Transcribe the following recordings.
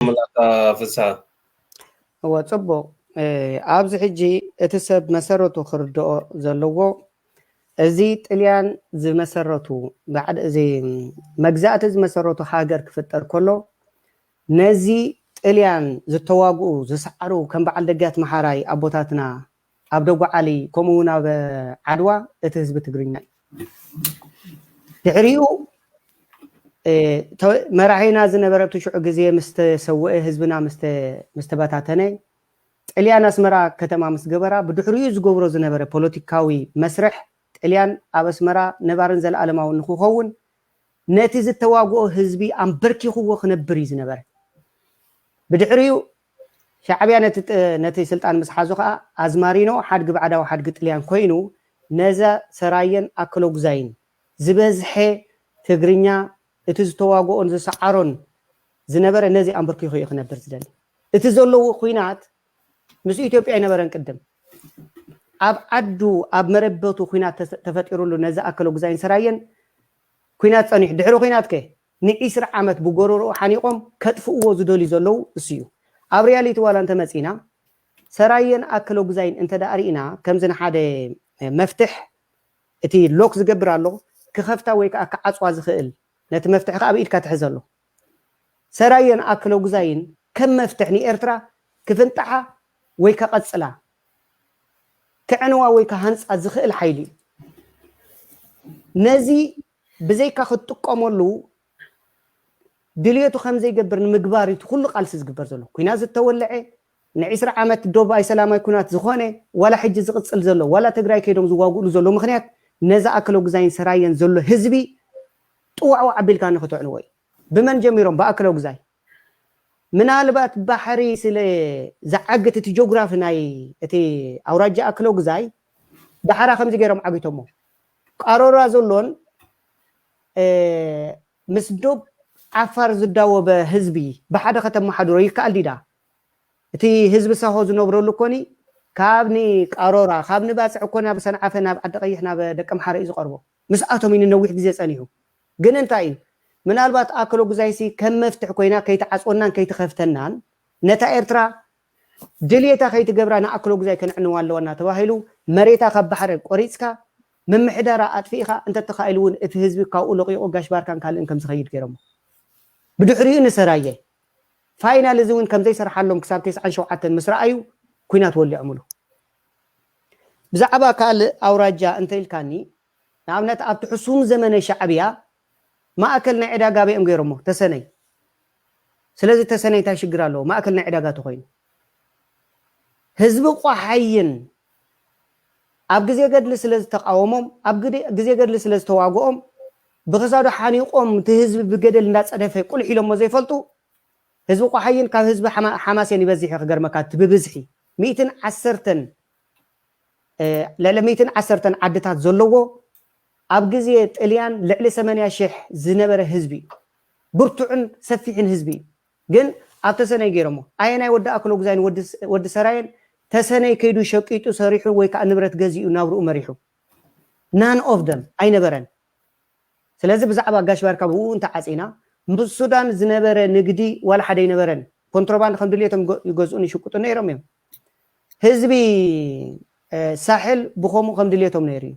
ሙላታ ፍስሃ። እወ፣ ጽቡቕ። ኣብዚ ሕጂ እቲ ሰብ መሰረቱ ክርድኦ ዘለዎ፣ እዚ ጥልያን ዝመሰረቱ፣ ባዕድ እዚ መግዛእቲ ዝመሰረቱ ሃገር ክፍጠር ከሎ፣ ነዚ ጥልያን ዝተዋግኡ ዝሰዓሩ ከም በዓል ደግያት መሓራይ ኣቦታትና ኣብ ደጉዓሊ፣ ከምኡ እውን ኣብ ዓድዋ እቲ ህዝቢ ትግርኛ እዩ። ድሕሪኡ መራሒና ዝነበረ ኣብቲ ሽዑ ግዜ ምስ ተሰውአ፣ ህዝብና ምስ ተበታተነ፣ ጥልያን ኣስመራ ከተማ ምስ ገበራ፣ ብድሕሪኡ ዝገብሮ ዝነበረ ፖለቲካዊ መስርሕ ጥልያን ኣብ ኣስመራ ነባርን ዘለኣለማውን ንክኸውን ነቲ ዝተዋግኦ ህዝቢ ኣንበርኪኽዎ ክነብር እዩ ዝነበረ። ብድሕሪኡ ሻዕብያ ነቲ ስልጣን ምስ ሓዙ ከዓ ኣዝማሪኖ ሓድጊ ባዕዳዊ ሓድጊ ጥልያን ኮይኑ ነዛ ሰራየን ኣከለጉዛይን ዝበዝሐ ትግርኛ እቲ ዝተዋግኦን ዝሰዓሮን ዝነበረ ነዚ ኣንበርኪኹ እዩ ክነብር ዝደሊ። እቲ ዘለዎ ኲናት ምስ ኢትዮጵያ ኣይነበረን። ቅድም ኣብ ዓዱ ኣብ መረበቱ ኲናት ተፈጢሩሉ ነዚ ኣከለጉዛይን ሰራየን ኲናት ጸኒሑ። ድሕሪ ኲናት ከ ንዒስራ ዓመት ብጎረሮኡ ሓኒቖም ከጥፍእዎ ዝደልዩ ዘለዉ እሱ እዩ። ኣብ ሪያሊቲ ዋላ እንተመጺና ሰራየን ኣከለጉዛይን እንተ ደኣ ርኢና ከምዚ ንሓደ መፍትሕ እቲ ሎክ ዝገብር ኣሎ ክኸፍታ ወይ ከዓ ክዓጽዋ ዝኽእል ነቲ መፍትሒ ከዓ ብኢድካ ትሕዘ ኣሎ። ሰራየን ኣከለጉዛይን ከም መፍትሕ ንኤርትራ ክፍንጣሓ ወይ ከቐጽላ ክዕንዋ ወይ ከሃንጻ ዝኽእል ሓይሊ እዩ። ነዚ ብዘይካ ክትጥቀመሉ ድልየቱ ከም ዘይገብር ንምግባር እቲ ኩሉ ቃልሲ ዝግበር ዘሎ ኩናት ዝተወልዐ ንዒስራ ዓመት ዶብ ኣይሰላማይ ኩናት ዝኾነ ዋላ ሕጂ ዝቕጽል ዘሎ ዋላ ትግራይ ከይዶም ዝዋግእሉ ዘሎ ምክንያት ነዛ ኣከለጉዛይን ሰራየን ዘሎ ህዝቢ ጥዋዕዋዕ ኣቢልካ ንክትዕንዎ እዩ። ብመን ጀሚሮም? ብኣከለጉዛይ። ምናልባት ባሕሪ ስለ ዝዓግት እቲ ጂኦግራፊ ናይ እቲ ኣውራጃ ኣከለጉዛይ ዳሕራ ከምዚ ገይሮም ዓጊቶሞ። ቃሮራ ዘሎን ምስ ዶብ ዓፋር ዝዳወበ ህዝቢ ብሓደ ከተመሓድሮ ይከኣል ዲዳ? እቲ ህዝቢ ሳሆ ዝነብረሉ ኮኒ ካብ ንቃሮራ ካብ ንባፅዕ እኮ ናብ ሰንዓፈ ናብ ዓዲ ቀይሕ ናብ ደቂ ኣምሓራ እዩ ዝቐርቦ። ምስኣቶም እዩ ንነዊሕ ግዜ ፀኒሑ። ግን እንታይ እዩ ምናልባት ኣከለጉዛይሲ ከም መፍትሒ ኮይና ከይትዓፅወናን ከይትኸፍተናን ነታ ኤርትራ ድልየታ ከይትገብራ ንኣከለጉዛይ ከነዕንዋ ኣለወና ተባሂሉ መሬታ ካብ ባሕሪ ቆሪፅካ ምምሕዳራ ኣጥፊእኻ እንተተኻኢሉ እውን እቲ ህዝቢ ካብኡ ለቂቑ ጋሽ ባርካን ካልእን ከም ዝኸይድ ገይሮሞ። ብድሕሪኡ ንሰራየ ፋይናል እዚ እውን ከም ዘይሰርሓሎም ክሳብ ተስዓን ሸውዓተን ምስ ረኣዩ ኩናት ወሊዖምሉ። ብዛዕባ ካልእ ኣውራጃ እንተ ኢልካኒ ንኣብነት ኣብቲ ሕሱም ዘመነ ሻዕብያ ማእከል ናይ ዕዳጋ ኣበይ እዮም ገይሮሞ? ተሰነይ። ስለዚ ተሰነይ እንታይ ሽግር ኣለዎ? ማእከል ናይ ዕዳጋ ተኮይኑ ህዝቢ ቋሓይን ኣብ ግዜ ገድሊ ስለ ዝተቃወሞም ኣብ ግዜ ገድሊ ስለ ዝተዋግኦም ብክሳዱ ሓኒቆም እቲ ህዝቢ ብገደል እንዳፀደፈ ቁልሕ ኢሎሞ ዘይፈልጡ ህዝቢ ቋሓይን ካብ ህዝቢ ሓማሴን ይበዝሕ ክገርመካ እቲ ብብዝሒ ሚእትን ዓሰርተን ልዕሊ ሚእትን ዓሰርተን ዓድታት ዘለዎ ኣብ ግዜ ጥልያን ልዕሊ ሰማንያ ሽሕ ዝነበረ ህዝቢ እዩ። ብርቱዕን ሰፊሕን ህዝቢ እዩ። ግን ኣብ ተሰነይ ገይሮሞ ኣየናይ ወዲ ኣክለጉዛይን ወዲ ሰራየን ተሰነይ ከይዱ ሸቂጡ ሰሪሑ ወይ ከዓ ንብረት ገዚኡ ናብርኡ መሪሑ none of them ኣይነበረን። ስለዚ ብዛዕባ ጋሽ ባርካ ብኡ እንተዓፂና ምስ ሱዳን ዝነበረ ንግዲ ዋላ ሓደ ኣይነበረን። ኮንትሮባንድ ከም ድልየቶም ይገዝኡን ይሽቅጡን ነይሮም እዮም። ህዝቢ ሳሕል ብኸምኡ ከም ድልየቶም ነይሩ እዩ።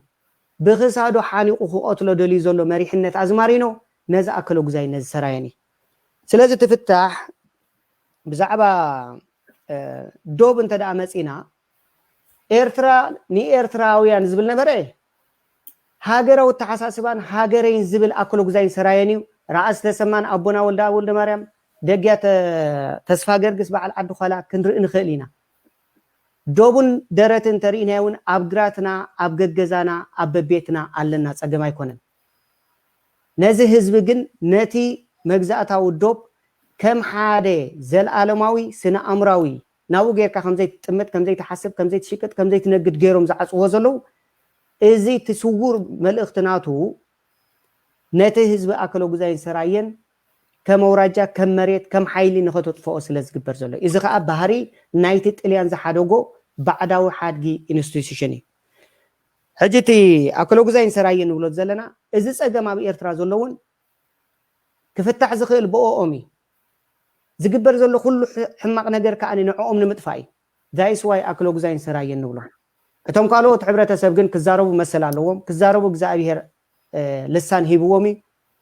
ብክሳዱ ሓኒቑ ክቐትሎ ደልዩ ዘሎ መሪሕነት ኣዝማሪኖ ነዚ ኣከለጉዛይ ነዚ ሰራየን እዩ። ስለዚ ትፍታሕ ብዛዕባ ዶብ እንተ ደኣ መፂና ኤርትራ ንኤርትራውያን ዝብል ነበረ። ሃገራዊ ኣተሓሳስባን ሃገረይን ዝብል ኣከለጉዛይን ሰራየን እዩ። ራእሲ ተሰማን ኣቦና ወልደኣብ ወልደማርያም ደግያ ተስፋ ገርግስ በዓል ዓዲ ዃላ ክንርኢ ንኽእል ኢና። ዶቡን ደረትን እንተርኢናዮ እውን ኣብ ግራትና ኣብ ገገዛና ኣብ በቤትና ኣለና፣ ጸገም ኣይኮነን። ነዚ ህዝቢ ግን ነቲ መግዛእታዊ ዶብ ከም ሓደ ዘለኣለማዊ ስነ ኣእምራዊ ናብኡ ጌርካ ከምዘይትጥምት ከምዘይትሓስብ ከምዘይትሽቅጥ ከምዘይትነግድ ገይሮም ዝዓፅዎ ዘለዉ እዚ እቲ ስውር መልእኽቲ ናቱ ነቲ ህዝቢ ኣከለጉዛይን ሰራየን ከም ኣውራጃ ከም መሬት ከም ሓይሊ ንኸተጥፍኦ ስለ ዝግበር ዘሎ እዚ ከዓ ባህሪ ናይቲ ጥልያን ዝሓደጎ ባዕዳዊ ሓድጊ ኢንስቲቱሽን እዩ። ሕጂ እቲ ኣከለጉዛይን ሰራየን ንብሎ ዘለና እዚ ፀገም ኣብ ኤርትራ ዘሎ እውን ክፍታሕ ዝኽእል ብኦኦም እዩ። ዝግበር ዘሎ ኩሉ ሕማቕ ነገር ከዓ ንዕኦም ንምጥፋእ እዩ። ዛይስ ዋይ ኣክሎጉዛይን ሰራየን ንብሎ። እቶም ካልኦት ሕብረተሰብ ግን ክዛረቡ መሰል ኣለዎም። ክዛረቡ እግዚኣብሔር ልሳን ሂብዎም እዩ።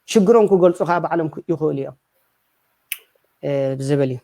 ሽግሮም ክገልፁ ከዓ ባዕሎም ይኽእሉ እዮም ዝብል እዩ።